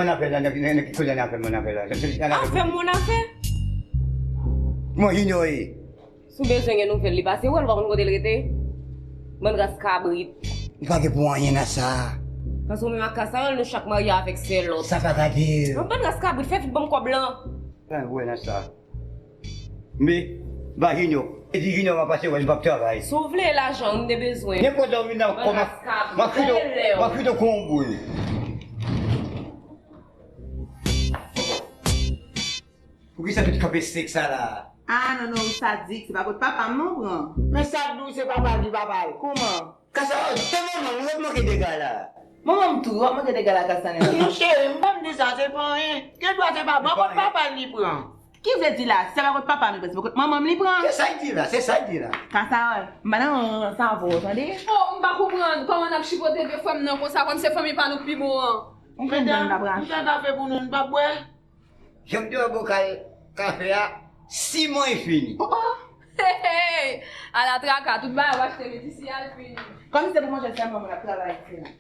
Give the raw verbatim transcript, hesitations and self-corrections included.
Afè la, nan ki koze n afè, mon afè la? Afè, mon afè? Kòman Junior ye? Si w bezwen gen nouvèl li pase, w wè l, w pa konn kote l rete? Bann ras kabrit. Li pa gen pou anyen nan sa. Paske ou menm ak Kasayòl, nou chak marye avèk sè lòt. Sa pa ka di. Yon bann ras kabrit, fè vit ban m kòb lan. Sa w wè nan sa? Men, ba Junior. E di Junior m ap pase wè l, m p ap travay. Si w vle lajan, m te bezwen. Nenpòt lè w vin nan kò m, m ap fouto, m ap fouto kon yon boul. Poukisa tout kanpe sek sa la? Ah non non, ou sadik, se pa kot papa m non pran. Men sa k di w se papa l ki papa l, kouman? Kasa, se manman m, ou ret manke dega la. Manman m tou, w ap manke dega la Kasa nèg. Non cheri, m pa m di sa, se pa anyen. Gen dwa se pa bò kot papa l li pran. Ki vle di la, se pa kot papa m li pran, se pa kot manman m li pran. Se sa l di la, se sa l di la. Kasa, m pa nan ranran sa avè w, tande? Oh, m pa konprann kòman n ap chipote de frè m nan konsa, kòm se fanmi pa nou k pi bon an. Ou konprann m ap rache. Ou tande afè pou nou, nou p ap bwè? Jan m te wè bokal kafe a, siman e fini. Oh, oh. Hey, hey. Ala traka, tout bagay w achte met isi a, l fini. Kòm se pou manje sèlman moun ap travay isi la.